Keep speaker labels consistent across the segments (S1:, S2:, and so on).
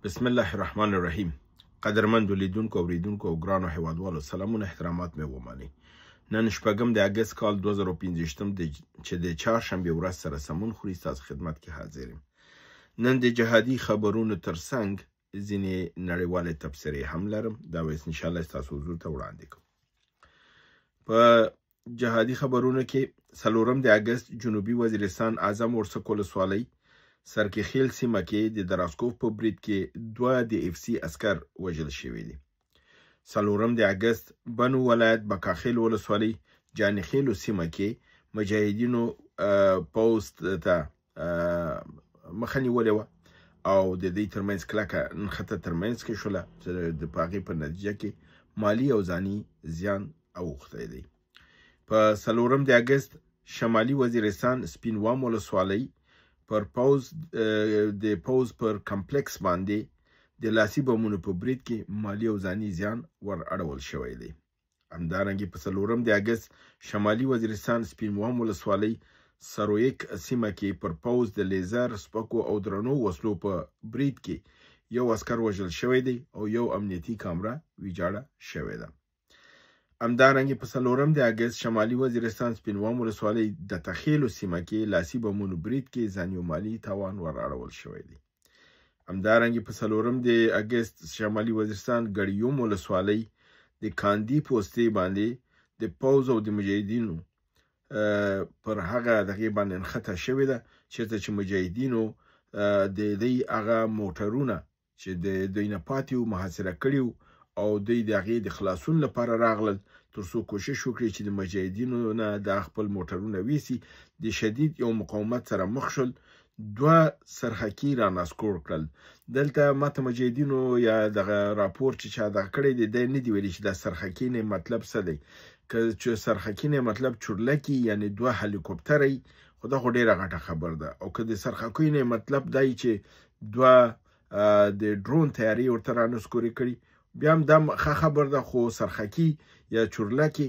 S1: بسم الله الرحمن الرحیم. قدرمندو لیدونکو، اوریدونکو او ګرانو هیوادوالو، سلامونه احترامات مې ومنئ. نن شپږم د اګست کال 2025 چې د چهارشنبې ورځ سره سمون خوري، ستاسو خدمت کې حاضر یم. نن د جهادي خبرونو ترڅنګ ځینې نړیوالې تبصرې هم لرم، دا به انشاءالله ستاسو حضور ته وړاندې کوم. په جهادي خبرونو کې څلورم د اګست جنوبي وزیرستان اعظم ورسک ولسوالۍ سرکې خیل سیمه کې د دراسکوف په برید کې دوه د اف سي عسکر وژل شوي دي. څلورم د اګست بنو ولایت بکاخیل ولسوالۍ جاني خیلو سیمه کې مجاهدینو پوځ ته مخه نیولې وه او د دوی ترمنځ کلکه نښته ترمنځ کې شوله چې د هغې په نتیجه کې مالي او ځاني زیان اوښتی دی. په څلورم د اګست شمالي وزیرستان سپین وام ولسوالۍ پر پوځ د پوځ پر کمپلیکس باندې د لاسي بمونو په برید کې مالي او ځاني زیان ور اړول شوی دی. همدارنګه په څلورم د اګست شمالي وزیرستان سپین وام ولسوالۍ سرویک سیمه کې پر پوځ د لیزر، سپکو او درنو وسلو په برید کې یو عسکر وژل شوی دی او یو امنیتي کامره ویجاړه شوې ده. همدارنګه په څلورم د اګست شمالي وزیرستان سپین وام ولسوالۍ د تخیلو سیمه کې لاسي بمونو برید کې ځاني او مالي تاوان ور اړول شوی دی. همدارنګه په څلورم د اګست شمالي وزیرستان ګړیوم ولسوالۍ د کاندي پوستې باندې د پوځ او د مجاهدینو پر هغه دغې باندې نښته شوې ده چېرته چې مجاهدینو د دوی هغه موټرونه چې د دوی نه پاتې وو محاصره کړي وو او دوی د هغې د خلاصون لپاره راغلل تر څو کوشش وکړي چې د مجاهدینو نه دا خپل موټرونه ویسي. د شدید یو مقاومت سره مخ شول، دوه سرخکي رانسکور کړل. دلته ماته مجاهدینو یا دغه راپور چې چا دغه کړی دی، دی نه دی ویلي چې دا سرخکي نه مطلب څه دی. که چې سرخکي نه مطلب چورلکي یعنې دوه هلیکوپتره، خو دا خو ډېره غټه خبر ده. او که د سرخکۍ نه مطلب دی چې دوه د ډرون تیارې ورته رانسکورې کړي، بیا هم دا ښه خبر ده. خو سرخکي یا چورلکې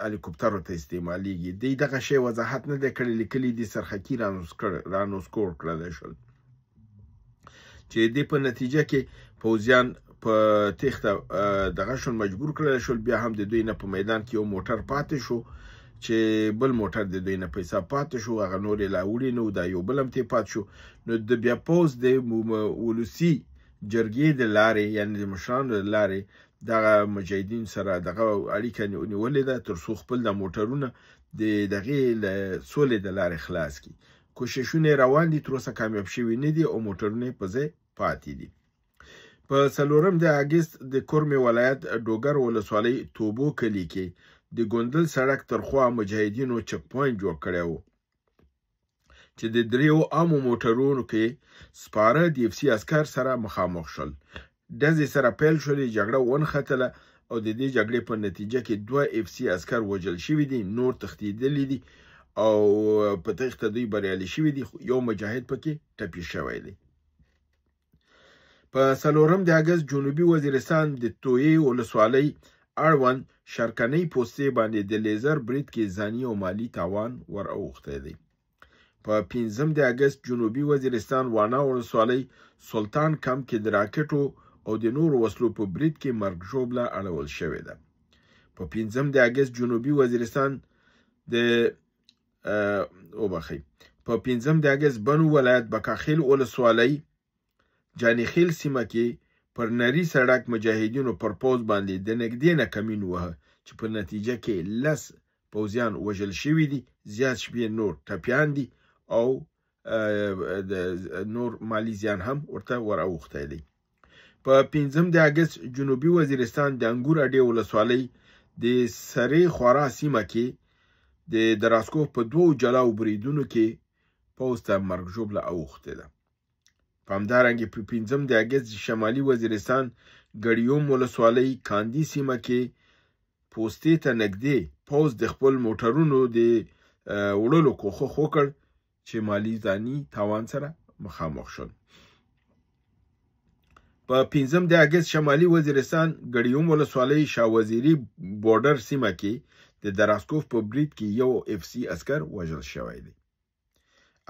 S1: هلیکوپترو ته استعمالیږي. دی دغه شی وضاحت نه دی کړی، لیکلي دي سرخکي رانسکور کړلی شول چې دې په نتیجه کې پوځیان په تېښته دغه شول، مجبور کړلی شول. بیا هم د دوی نه په میدان کې یو موټر پاتې شو چې بل موټر د دوی نه پیسه پاتې شو، هغه نور یې لا وړي نه وو، دا یو بل هم ترې پاتې شو. نو د بیا پوځ د ولسي جرګې د لارې یعنې د مشرانو د لارې دغه مجاهدین سره دغه اړیکه نیولې ده تر څو خپل د موټرونه د دغې له سولې د لارې خلاص کړي. کوششونه یې روان دي، تر اوسه کامیاب شوي نه دي او موټرونه یې په ځای پاتې دي. په څلورم د اګست د کورمې ولایت ډوګر ولسوالۍ توبو کلي کې د ګوندل سړک تر خوا مجاهدینو چک پوینټ جوړ کړی و چې د دریو عامو موټرونو کې سپاره د اف سي عسکر سره مخامخ شول. ډزې سره پیل شولې، جګړه ونښتله او د دې جګړې په نتیجه کې دوه اف سي عسکر وژل شوي دي، نور تښتېدلي دي او په تېښته دوی بریالي شوي دي، یو مجاهد پکې ټپي شوی دی. په څلورم د اګست جنوبي وزیرستان د تویې ولسوالۍ اړوند شرکنۍ پوستې باندې د لیزر برید کې ځاني او مالي تاوان ور اوښتی دی. په پنځم د اګست جنوبي وزیرستان وانا ولسوالۍ سلطان کمپ کې د راکټو او د نورو وسلو په برید کې مرګ ژوبله اړول شوې ده. په پنځم د اګست جنوبي وزیرستان د وبخښئ په پنځم د اګست بنو ولایت بکاخیل ولسوالۍ جاني خیل سیمه کې پر نري سړک مجاهدینو پر پوځ باندې د نږدې نه کمین وهه چې په نتیجه کې 10 پوځیان وژل شوي دي، زیات شمېر نور ټپیان دي او د نور مالي زیان هم ورته ور اوښتی دی. په پنځم د اګست جنوبي وزیرستان د انګور اډې ولسوالۍ د سرې خورا سیمه کې د دراسکوف په دوو جلاو بریدونو کې پوځ ته مرګ ژوبله اوښتې ده. په همدارنګه په پنځم د اګست شمالي وزیرستان ګړیوم ولسوالۍ کاندي سیمه کې پوستې ته نږدې پوځ د خپل موټرونو د وړلو کوښښ وکړ چې مالي ځاني تاوان سره مخامخ شول. په پنځم د اګست شمالي وزیرستان ګړیوم ولسوالۍ شاه وزیري بورډر سیمه کې د دراسکوف په برید کې یو اف سي عسکر وژل شوی دی.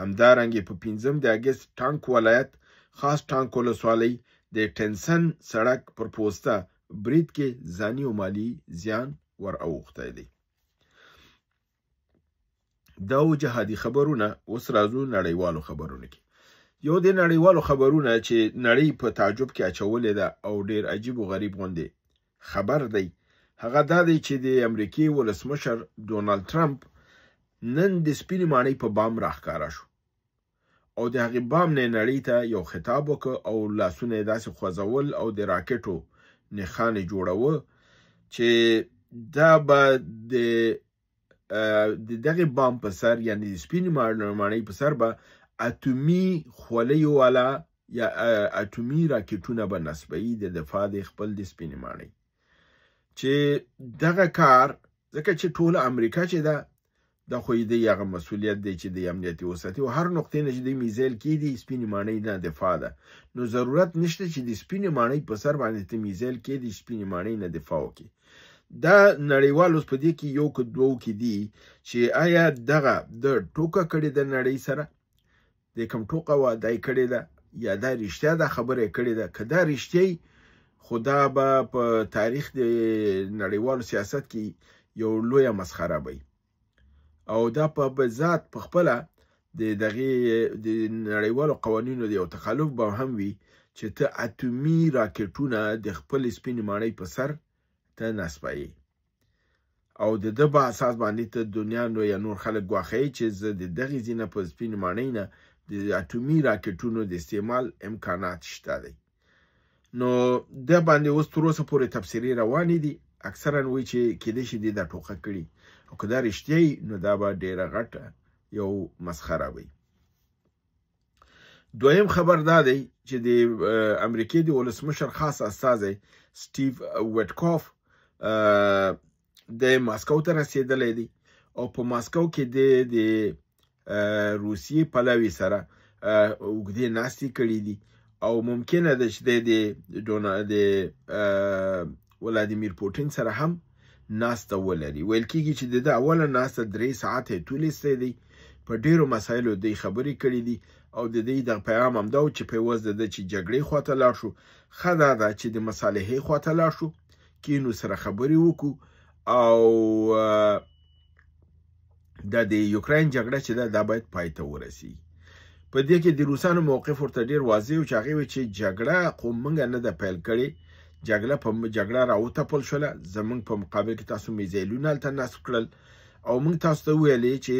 S1: همدارنګه په پنځم د اګست ټانک ولایت خاص ټانک ولسوالۍ د ټنسن سړک پر پوسته برید کې ځاني او مالي زیان ور اوښتی دی. دا و جهادي خبرونه. اوس راځو نړیوالو خبرونو کې. یو د نړیوالو خبرونه چې نړۍ په تعجب کې اچولې ده او ډیر عجیب و غریب غوندې خبر دی، هغه دا دی چې د امریکې ولسمشر ډونالد ټرمپ نن د سپینې ماڼۍ په بام راښکاره شو او د هغې بام نه نړۍ ته یو خطاب وکړ او لاسونه یې داسې خوځول او د راکټو نښان یې جوړوه چې دا به د دغې بام په سر، یعنی د سپینې ماڼۍ په سر به اتومي خولیو والا یا اتومي راکټونه به نصبوي د دفاع د خپل د سپینې ماڼۍ. چې دغه کار ځکه چې ټوله امریکا چې ده دا خو یې دی هغه مسولیت دی چې د امنیت یې وساتي او هر نقطې نه چې دی میزایل کیدي سپینې ماڼۍ نه دفاع ده، نو ضرورت نشته چې د سپینې ماڼۍ په سر باندې ته میزایل کیدي سپینې ماڼۍ نه دفاع وکړي. دا نړیوال اوس په دې کې یو که دوو کې دي چې آیا دغه د ټوکه کړې ده نړۍ سره، د کوم ټوکه وه دا یې کړې ده یا دا رښتیا دا خبره یې کړې ده. که دا رښتیا خو دا به په تاریخ د نړیوالو سیاست کې یو لویه مسخره به وي او دا په ذات په خپله د دغې د نړیوالو قوانینو د یو تخلف به هم وي چې ته اتومي راکټونه د خپلې سپینې ماڼۍ په سر ته نصبوې او د ده په اساس باندې ته دنیا نو یا نور خلک ګواښوي چې زه د دغې ځای نه په سپینې ماڼۍ نه د اتومي راکټونو د استعمال امکانات شته دی. نو ده باندې اوس تر اوسه پورې تبصرې روانې دي، اکثرا وایي چې کیدای شي دې دا ټوقه کړي او که دا رښتیا وي نو دا به ډېره غټه یو مسخره وي. دویم خبر دا دی چې د امریکې د ولسمشر خاص استازی سټیو ویټکوف د ماسکو ته رسېدلی دی او په ماسکو کې د روسیې پلوي سره اوږدې ناستې کړې دي او ممکنه ده چې د ولادیمیر پوتین سره هم ناسته ولري. ویل کیږي چې د ده اوله ناسته 3 ساعته یې طول ایستی دی، په ډېرو مسایلو دوی خبرې کړې دي او د دوی دغه پیغام همدا و چې په عوض د ده چې جګړې خواته لاړ شو، ښه دا ده چې د مصالحې خواته لاړ شو، کینو سره خبرې وکړو او دا د یوکراین جګړه چې ده دا باید پای ته ورسیږي. په دې کې د روسانو موقف ورته ډېر واضح و چې هغې ویل چې جګړه خو موږ نه ده پیل کړې، جګړه راوتپل شوله، زموږ په مقابل کې تاسو میزایلونه هلته نصب کړل او موږ تاسو ته وویلې چې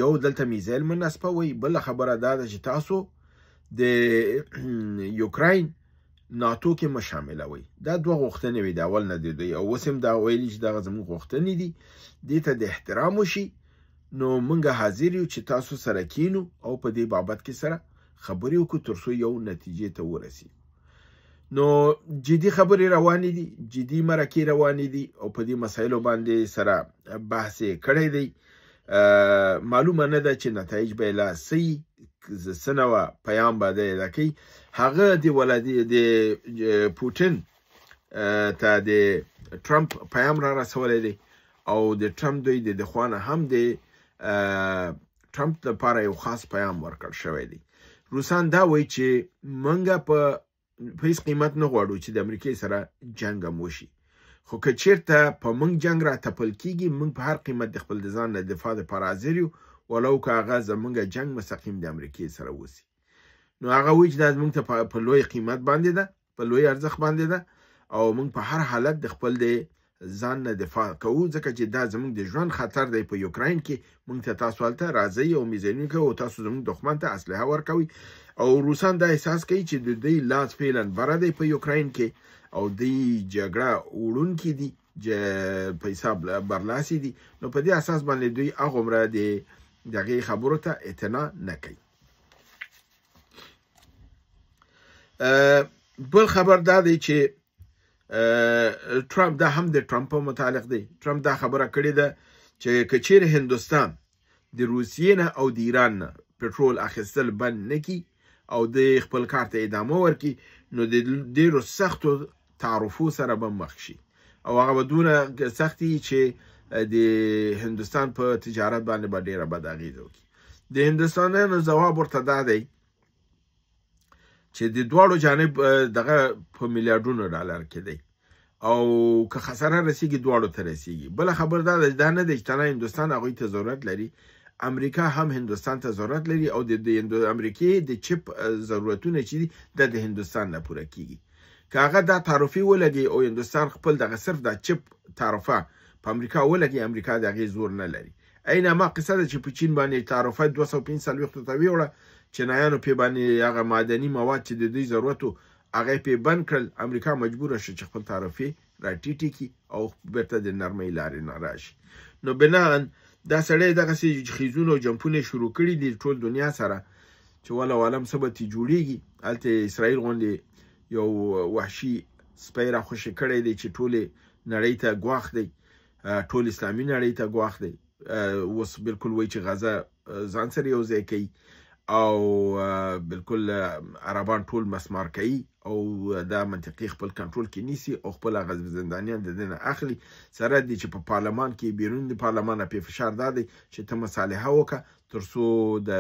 S1: یو دلته میزایل مه نصبوئ، بله خبره دا ده چې تاسو د یوکراین ناتو کې مه شاملوئ. دا دوه غوښتنې وې د اول نه د دوی او اوس هم دا ویلي چې دغه زموږ غوښتنې دي، دې ته د احترام وشي، نو موږ حاضر یو چې تاسو سره کینو او په دې بابت کې سره خبرې وکړو تر څو یو نتیجې ته ورسیږو. نو جدي خبرې روانې دي، جدي مرکې روانې دي او په دې مسایلو باندې سره بحث یې کړی دی. معلومه نه ده چې نتایج به یې لا څه وي، څه نوه پیام به دی ادا کوي. هغه د د پوتین ته د ټرمپ پیام را رسولی دی او د ټرمپ دوی د دخوا نه هم د ټرمپ لپاره یو خاص پیام ورکړ شوی دی. روسان دا وایي چې موږ په هیڅ قیمت نه غواړو چې د امریکې سره جنګ هم وشي، خو که چیرته په موږ جنګ را تپل کیږي موږ په هر قیمت د خپل د ځان نه دفاع دپاره حاضر یو، ولو که هغه زموږ جنګ مستقیم د امریکې سره وسي. نو هغه وایي چې دا زموږ ته په لوی قیمت باندې ده، په لوی ارزښت باندې ده او موږ په هر حالت د خپل د ځان نه دفاع کوو، ځکه چې دا زموږ د ژوند خطر دی. په یوکراین کې موږ ته تاسو هلته راځئ او میزایلونه کوئ او تاسو زموږ دښمن ته اسلحه ورکوئ. او روسان دا احساس کوي چې د دوی لاس فعلا بره دی په یوکراین کې او دوی جګړه وړونکي دي، په حساب برلاسي دي، نو په دې اساس باندې دوی هغومره د دغې خبرو ته اعتنا نه کوي. بل خبر دا دی چې ټرمپ، دا هم د ټرمپ په متعلق دی، ټرمپ دا خبره کړې ده چې که چیرې هندوستان د روسیې نه او د ایران نه پټرول اخیستل بند نه کړي او د خپل کار ته ادامه ورکړي، نو د ډېرو سختو تعرفو سره به مخ شي او هغه به دونه سختي چې د هندوستان په تجارت باندې به ډېره بده اغېزه وکړي. د هندوستانیانو ځواب ورته دا دی چې د دواړو جانب دغه په میلیارډونو ډالر کې دی او که خساره رسیږي دواړو ته رسیږي. بله خبر دا ده، دا نه دی چې تنها هندوستان هغوی ته ضرورت لري، امریکا هم هندوستان ته ضرورت لري او د امریکې د چپ ضرورتونه چې دي دا د هندوستان نه پوره کیږي. که هغه دا تعرفې ولګي او هندوستان خپل دغه صرف دا چپ تعرفه په امریکا ولګي، امریکا د هغې زور نه لري. عین ما قصه ده چې په چین باندې تعرفه 245 ته ویوړه، چینایانو پې باندې هغه معدني مواد چې د دوی ضرورت و هغه یې پې بند کړل، امریکا مجبوره شوه چې خپل تعرفې راټیټې کړي او بیرته د نرمۍ لارې نه راشي. نو بناً دا سړی دغسې خیزونه او جمپونه شروع کړي دي ټول دنیا سره چې ولا عالم څه به ترې جوړېږي. هلته اسرائیل غوندې یو وحشي سپی را خوشې کړی دی چې ټولې نړۍ ته ګواښ دی، ټول اسلامي نړۍ ته ګواښ دی. اوس بالکل وایي چې غزه ځان سره یو ځای کوي او بالکل عربان ټول مسمار کوي او دا منطقې خپل کنټرول کې نیسي او خپل هغه زندانیان د دې نه اخلي. سره دې چې په پارلمان کې بیرون د پارلمان پې فشار دا دی چې ته مصالحه وکړه تر څو د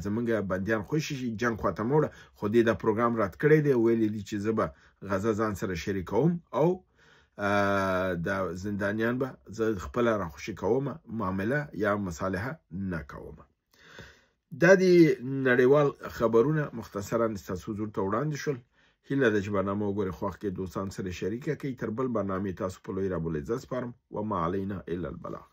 S1: زمونږ بندیان خوشي شي، جنګ خواته مه وړه. خو دې دا پروګرام رد کړی دی، ویلي دي چې زه به غزه ځان سره شریکوم او دا زندانیان به زه خپله راخوشي کوم، معامله یا مصالحه نه کوم. دا دي نړیوال خبرونه مختصرا ستاسو حضور ته وړاندې شول. هیله ده چې برنامه وګورئ، خوښ کړئ، دوستان سره شریکه کړئ. تر بل برنامې تاسو په لوی رب العزت سپارم. وما علینا الا البلاغ.